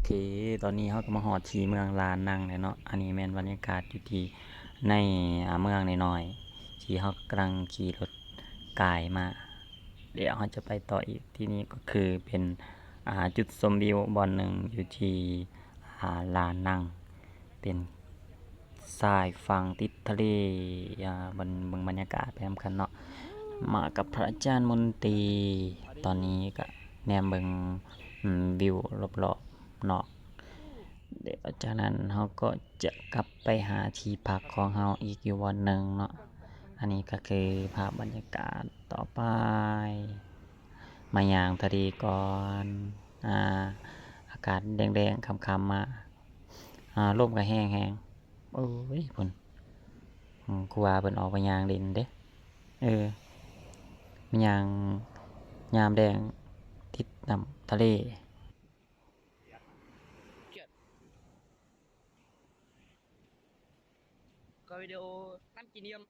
ເຄ ຕອນນີ້ເຮົາກໍມາຮອດທີ່ເມືອງລານັງແລ້ວເນາະ. ອັນນີ້ແມ່ນບັນຍາກາດຢູ່ທີ່ໃນ ອາ ເມືອງນ້ອຍໆ ທີ່ເຮົາກຳລັງຂີ່ລົດກາຍມາ. ດຽວເຮົາຈະໄປຕໍ່ອີກ. ທີ່ນີ້ກໍຄືເປັນ ອາ ຈຸດຊົມວິວບ່ອນໜຶ່ງຢູ່ທີ່ ອາ ລານັງ ເປັນຊາຍຝັ່ງຕິດທະເລ. ອາ ເບິ່ງ ເບິ່ງບັນຍາກາດໄປນຳກັນເນາະ. ມາກັບພະອາຈານມົນຕີ. ຕອນນີ້ກະແນມເບິ່ງ ອາ ວິວລອບໆນອກ. ດຽວຈາກນັ້ນເຮົາກໍຈະກັບໄປຫາທີ່ພັກຂອງເຮົາອີກຢູ່ບ່ອນໜຶ່ງເນາະ. ອັນນີ້ກໍຄືພາບບັນຍາກາດຕໍ່ໄປ. ມາຍ່າງທະເລກ່ອນ. ອາ ອາກາດແດງໆຄ່ຳໆມາ. ອາ ລົມກໍແຮງໆ. ໂອ້ຍ ພຸ້ນ ອືມ ຄູບາເພິ່ນອອກໄປຍ່າງຫຼິ້ນເດ້. ເອີ ມາຍ່າງຍາມແລງຕິດນ້ຳທະເລ. ກໍວິດີໂອນຳກິນນຽມ.